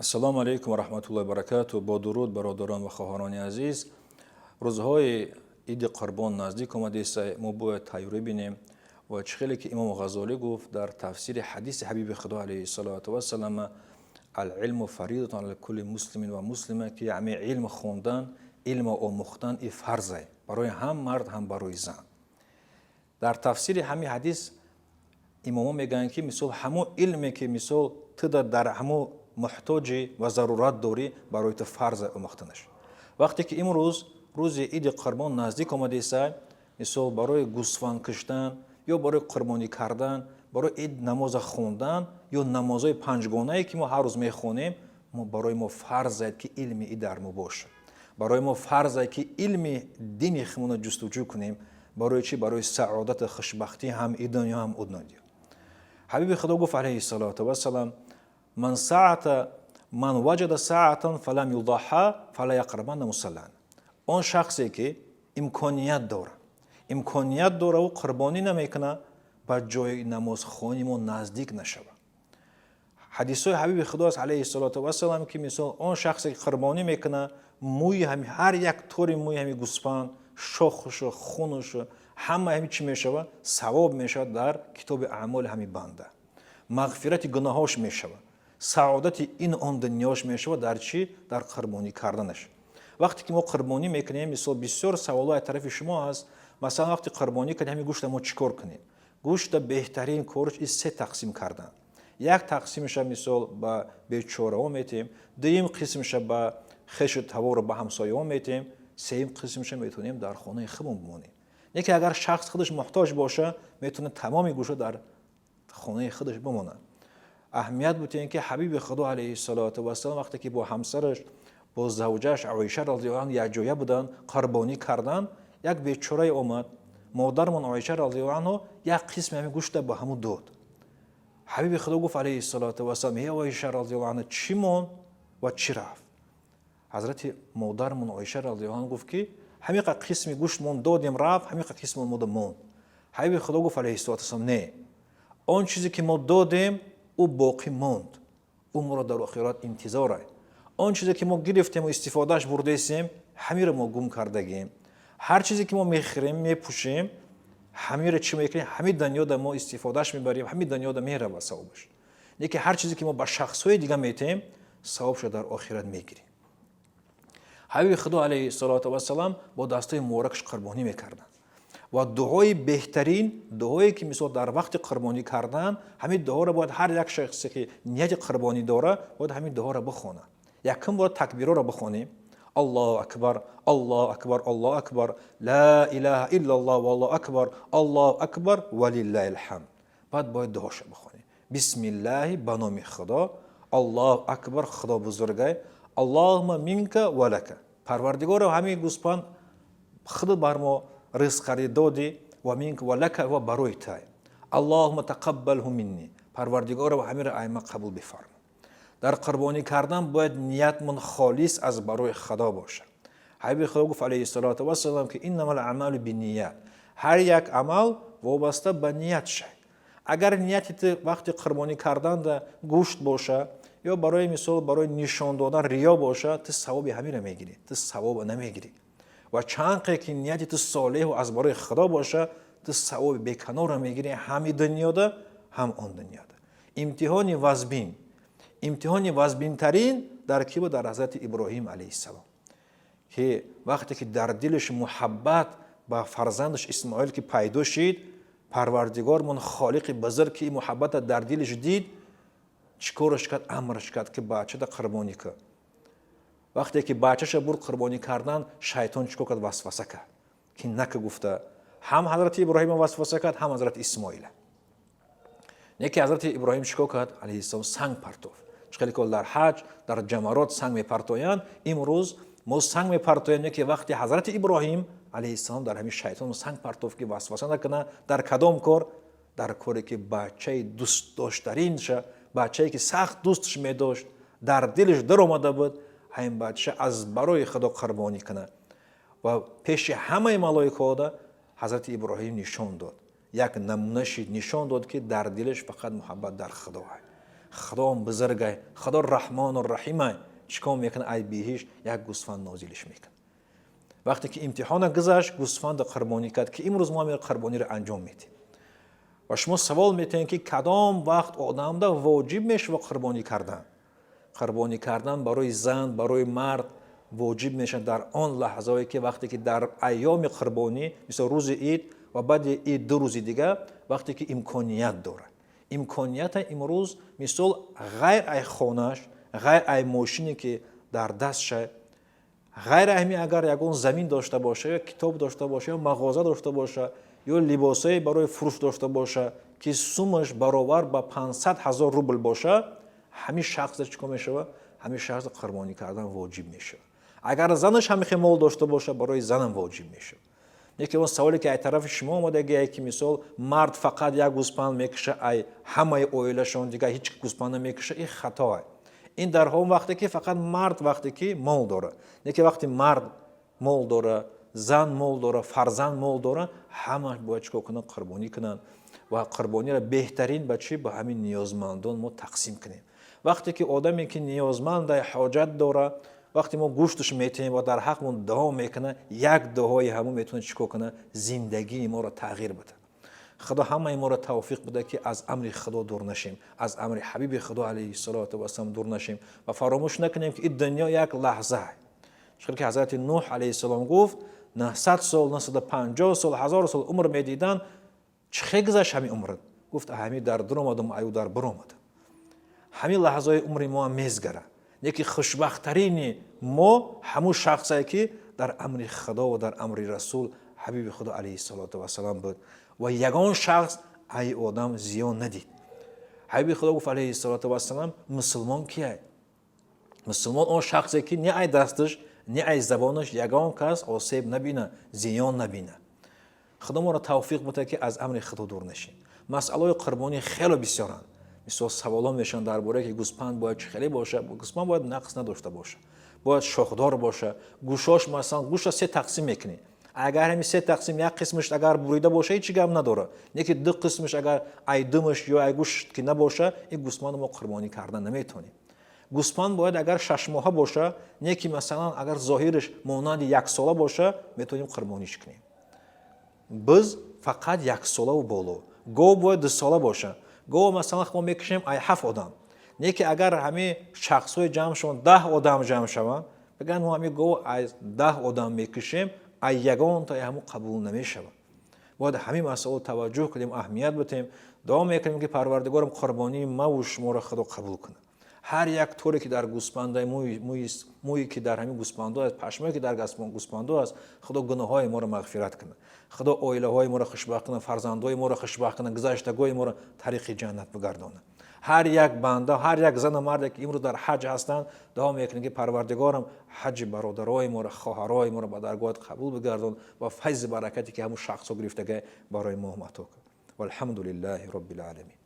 Ассалому алайкум ва раҳматуллоҳи баракату. Бо дуруд, бародарон ва хоҳарони азиз. Рӯзҳои Иди Қурбон наздик омадааст, мо бояд тайёрӣ бинем. Ва чӣ хеле ки имом Ғазолӣ гуфт дар тафсири ҳадиси ҳабиби Худо алайҳиссалоту вассалам: العلم فريضة على كل مسلم ومسلمة, ки ҳами илм хондан, илм омӯхтан и фарзе барои ҳам мард, ҳам барои зан. Дар тафсири ҳами ҳадис имомо мегӯянд, ки мисол ҳамон илме, ки мисол ту дар ҳамон муҳтоҷӣ ва зарурат дорӣ, барои ту фарзе омӯхтанаш. Вақте ки имрӯз рӯзи Иди Қурбон наздик омадааст, мисол барои гӯсфанд куштан ё барои қурбонӣ кардан, барои ид намоза хондан ё намозҳои панҷгонае, ки мо ҳар рӯз мехонем, барои мо фарзае, ки илми и дар мо бошад. Барои мо фарзае, ки илми дини худмонро ҷустуҷӯ кунем. Барои чӣ? Барои саодату хушбахтӣ ҳам и дунё, ҳам у дунё. Ҳабиби Худо гуфт алайҳиссалоту вассалам: من ساعة من وجد ساعة فلم يضح فلا يقربن مصلانا. Он шахсе, ки имконият дораву қурбонӣ намекунад, ба ҷои намозхони мо наздик нашавад. Ҳадисҳои ҳабиби Худо аст алайҳиссалоту вассалам, ки мисол он шахсе, ки қурбонӣ мекунад, мӯи ҳами ҳар як тори мӯи ҳами гӯсфанд, шохушу хунушу ҳама ҳами чӣ мешавад? Савоб мешавад дар китоби аъмоли ҳами банда, мағфирати гуноҳош мешавад, саодати ин он дунёш мешавад. Дар чӣ? Дар қурбонӣ карданаш. Вақте ки мо қурбонӣ мекунем, мисол бисёр саволҳо аз тарафи шумо ҳаст. Масалан, вақте қурбонӣ кардем, ҳамин гӯшта мо чӣ кор кунем? Гӯшта беҳтарин корш и се тақсим кардан. Як тақсимша мисол ба бечораҳо метиҳем, дуюм қисмша ба хешу тавору ба ҳамсояҳо метиҳем, сеюм қисмша метавонем дар хонаи худмон бимонем. Не ки агар шахс худаш муҳтоҷ боша, метавонад тамоми гӯшта дар хонаи худаш бимонад. Аҳамият бутем, ки ҳабиби Худо алайҳиссалоту вассалам, вақте ки бо ҳамсараш, бо завҷааш Оиша разиаллоҳу анҳу якҷоя буданд, қурбонӣ карданд, як бечорае омад. Модармон Оиша разиаллоҳу анҳу як қисми ҳамин гӯшта ба ҳамун дод. Ҳабиби Худо гуфт алайҳиссалоту вассалам: «Е Оиша разиаллоҳу анҳу, чӣ монд ва чӣ рафт?» Ҳазрати модармон Оиша разиаллоҳу анҳу гуфт, ки ҳамиқа қисми гӯшт мон додем, рафт, ҳамиқа қисми мода монд. Ҳабиби Худо гуфт алайҳиссалоту вассалам: «Не, он чизе, ки мо додем, ӯ боқӣ монд, ӯ моро дар охират интизор ай. Он чизе, ки мо гирифтему истифодааш бурдесем, ҳамиро мо гум кардагем. Ҳар чизе, ки мо мехӯрем, мепӯшем, ҳамиро чӣ мекунем? Ҳамин дунёда мо истифодааш мебарем, ҳамин дунёда меравад савобаш. Лекин ҳар чизе, ки мо ба шахсҳои дига метиҳем, савобшо дар охират мегирем». Ҳабиби Худо алайҳиссалоту вассалам бо дастҳои муборакаш қурбонӣ мекарданд ва дуои беҳтарин дуое, ки мисол дар вақти қурбонӣ кардан, ҳамин дуоро бояд ҳар як шахсе, ки нияти қурбонӣ дора, бояд ҳамин дуоро бихонад. Якум бояд такбирҳоро бихонем: Аллоҳу акбар, Аллоҳу акбар, Аллоҳу акбар, ла илаҳа иллаллоҳ, валлоҳу акбар, Аллоҳу акбар, валиллаҳил ҳамд. Баъд бояд дуоша бихонем: бисмиллаҳи, ба номи Худо, Аллоҳу акбар, Худо бузургай, Аллоҳума минка ва лака, Парвардигоро, ҳамин гӯспанд худат бар мо ризқ кардӣ, додӣ, ва минка ва лака, ва барои тай, Аллоҳума тақаббалҳу минни, Парвардигоро, ҳаминро ай ма қабул бифармо. Дар қурбонӣ кардан бояд ниятмон холис аз барои Худо бошад. Ҳабиби Худо гуфт алайҳиссалоту вассалам, ки إنما الأعمال بالنيات, ҳар як амал вобаста ба ният шай. Агар нияти ту вақти қурбонӣ карданда гӯшт боша ё барои мисол барои нишон додан, риё боша, ту савоби ҳаминро мегирӣ, ту савоба намегирӣ. Ва чанд ки нияти ту солеҳу аз барои Худо боша, ту савоби беканорро мегирӣ, ҳам и дунёда, ҳам он дунёда. Имтиҳони вазбинтарин дар ки буд? Дар ҳазрати Иброҳим алайҳиссалом, ки вақте ки дар дилаш муҳаббат ба фарзандаш Исмоил ки пайдо шид, Парвардигормон, Холиқи бузург, ки муҳаббата дар дилаш дид, чӣ кораш кард? Амраш кард, ки бачада қурбонӣ кун. Вақте ки бачаша бурд қурбонӣ кардан, шайтон чӣ кор кард? Васваса кард, ки нака гуфта. Ҳам ҳазрати Иброҳима васваса кард, ҳам ҳазрати Исмоила. Не ки ҳазрати Иброҳим чӣ кор кард алайҳиссалом? Санг партофт. Чӣ хеле ки дар ҳаҷ, дар ҷамарот санг мепартоянд, имрӯз мо санг мепартоем. Не ки вақти ҳазрати Иброҳим алайҳиссалом дар ҳамин шайтон санг партофт, ки васваса накунад. Дар кадом кор? Дар коре, ки бачаи дӯстдоштаринша, бачае, ки сахт дӯстш медошт, дар дилаш даромада буд, ҳамин бача аз барои Худо қурбонӣ кунад. Ва пеши ҳамаи малоикаода ҳазрати Иброҳим нишон дод, як намуна шид, нишон дод, ки дар дилаш фақат муҳаббат дар Худо. Худо бузургай, Худо Раҳмону Раҳимай. Чӣ кор мекунад? Ай биҳишт як гӯсфанд нозилиш мекунад. Вақте ки имтиҳона гузашт, гӯсфанда қурбонӣ кард, ки имрӯз мо ҳамин қурбониро анҷом медиҳем. Ва шумо савол метиҳед, ки кадом вақт одамда воҷиб мешавад қурбонӣ кардан? Қурбонӣ кардан барои зан, барои мард воҷиб мешавад дар он лаҳзае, ки вақте ки дар айёми қурбонӣ, мисол, рӯзи ид ва баъди ид 2 рӯзи дигар, вақте ки имконият дорад. Имконията имрӯз, мисол, ғайр ай хонаш, ғайр ай мошине, ки дар дастша, ғайр ҳами агар ягон замин дошта боша ё китоб дошта боша ё мағоза дошта боша ё либосое барои фурӯш дошта боша, ки сумаш баровар ба 500 ҳазор рубл боша, ҳамин шахс чӣ кор мешавад? Ҳамин шахс қурбонӣ кардан воҷиб мешавад. Агар занаш ҳамихе мол дошта боша, барои занам воҷиб мешавад. Яке он саволе, ки ай тарафи шумо омадагие, ки, мисол, мард фақат як гӯспанд мекуша ай ҳамаи оилашон, дигар ҳеҷ гӯспанд намекуша, ин хатоа. Ин дар ҳон вақте ки фақат мард, вақте ки мол дора. Не ки вақте мард мол дора, зан мол дора, фарзанд мол дора, ҳама бояд чикор кунанд? Қурбонӣ кунанд. Ва қурбониро беҳтарин ба чӣ? Ба ҳамин ниёзмандон мо тақсим кунем. Вақте ки одаме, ки ниёзманда, ҳоҷат дора, вақте мо гӯшташ метиҳем ва дар ҳаққмон дуо мекунад, як дуои ҳамон метавонад чӣ кор кунад? Зиндагии моро тағйир буда. Худо ҳамаи моро тавфиқ буда, ки аз амри Худо дур нашем, аз амри ҳабиби Худо алайҳиссалоту вассалам дур нашем ва фаромӯш накунем, ки ин дунё як лаҳза. Чунки ки ҳазрати Нуҳ алайҳиссалом гуфт: 900 сол, 950 сол, 1000 сол умр медиданд, чӣ хел гузашт ҳамин умрат? Гуфт: ҳамин дар дуромадам, аю дар биромадам. Ҳамин лаҳзаҳои умри мо ҳам мезгара. Яке хушбахттарини мо ҳамун шахсае, ки дар амри Худо ва дар амри Расул, ҳабиби Худо алайҳиссалоту вассалам буд ва ягон шахс ай одам зиён надид. Ҳабиби Худо гуфт алайҳиссалоту вассалам: «Мусулмон кияй? Мусулмон он шахсе, ки не ай дасташ, не ай забонаш ягон кас осеб набина, зиён набина». Худо моро тавфиқ буда, ки аз амри Худо дур нашем. Масъалаҳои қурбонӣ хеле бисёранд. Мисол, саволҳо мешаванд дар бораe, ки гӯспанд бояд чӣ хеле боша. Гӯспанд бояд нақс надошта боша, бояд шохдор боша. Гӯшош, масалан, гӯша се тақсим мекунӣ. Агар ҳамин се тақсим як қисмаш агар бурида боша, ҳеҷ гап надорад. Не ки ду қисмаш агар ай думаш ё ай гӯш ки набоша, ин гӯспандро мо қурбонӣ кардан наметавонем. Гӯспанд бояд агар 6 моҳа боша, не ки, масалан, агар зоҳираш монанди яксола боша, метавонем қурбониш кунем. Биз фақат яксолаву боло. Гов бояд 2 сола боша. Гов, масалан, мо мекушем ай ҳафт одам. Не ки агар ҳамин шахсҳои ҷамъ шаванд, 10 одам ҷамъ шаванд, бигӯянд, мо ҳамин гов аз 10 одам мекушем, ай ягонтаи ҳамун қабул намешавад. Бояд ҳамин масъало таваҷҷӯҳ кунем, аҳамият битем. Дуо мекунем, ки Парвардигорам қурбонии маву шуморо Худо қабул кунад. Ҳар як торе, ки дар гӯспанда, мӯе, ки дар ҳамин гӯспандо аст, пашмое, ки дар гӯспандо аст, Худо гуноҳҳои моро мағфират кунад. Худо оилаҳои моро хушбахт кунад, фарзандҳои моро хушбахт кунад, гузаштагои моро тариқи ҷаннат бигардонад. Ҳар як банда, ҳар як зану марде, ки имрӯз дар ҳаҷ ҳастанд, дуо мекунем, ки Парвардигорам ҳаҷи бародарои моро, хоҳарои моро ба даргоҳат қабул бигардон ва файзи баракате, ки ҳамун шахсҳо гирифтага, барои мо ато кун. Валҳамду лиллаҳи роббил оламин.